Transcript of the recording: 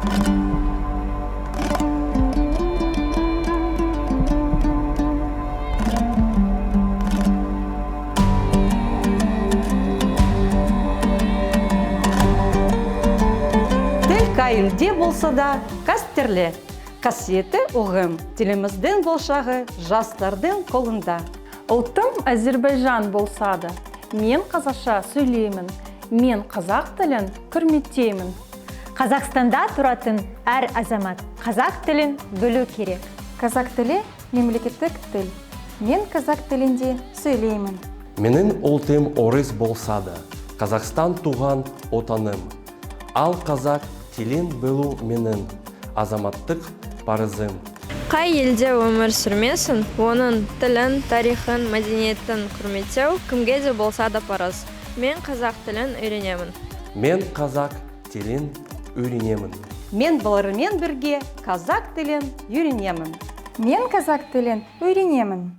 Тіл қай елде болса да қастерлі. Қасиетті ұғым, тіліміздің болашағы жастардың қолында. Ұлтым әзербайжан болса да, мен қазақша сөйлеймін. Мен қазақ тілін құрметтеймін. Қазақстанда тұратын әр азамат қазақ тілін білу керек. Қазақ тілі – мемлекеттік тіл. Мен қазақ тілінде сөйлеймін. Менің ұлтым орыс болса да, Қазақстан туған отаным. Ал қазақ тілін білу менің азаматтық парызым. Қай елде өмір сүрмесін, оның тілін, тарихын, мәдениетін құрметтеу кімге де болса да парыз. Мен қазақ тілін үйренемін. Мен қазақ тілін үйренемін. Мен балаларыммен бірге қазақ тілін үйренемін. Мен қазақ тілін үйренемін.